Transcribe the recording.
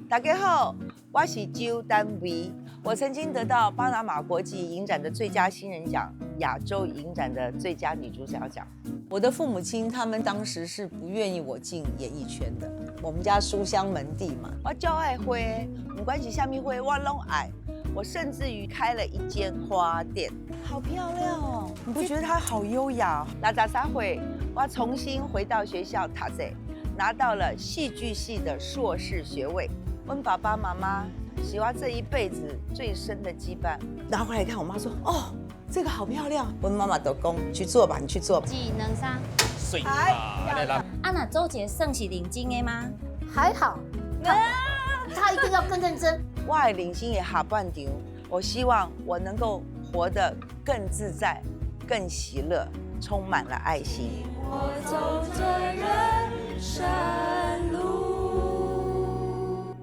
大家好，我是周丹薇。我曾經得到巴拿馬國際影展的最佳新人獎、亞洲影展的最佳女主角獎。我的父母親他們當時是不願意我進演藝圈的。我們家書香門第嘛，我就愛花，毋管是啥物花，我攏愛。我甚至於開了一間花店，好漂亮哦！你不覺得它好優雅？63歲，我重新回到學校讀冊，拿到了戲劇系的碩士學位。阮爸爸媽媽是我這一輩子最深的羈絆。拿回來看，我媽說：“哦，這個好漂亮。”阮媽媽就講去做吧，你去做。一、兩、三。水啊！啊，那周杰算是認真的嗎？還好，他一定要更認真。我的人生的下半場，我希望我能夠活得更自在、更喜樂，充滿了愛心。我走着人生。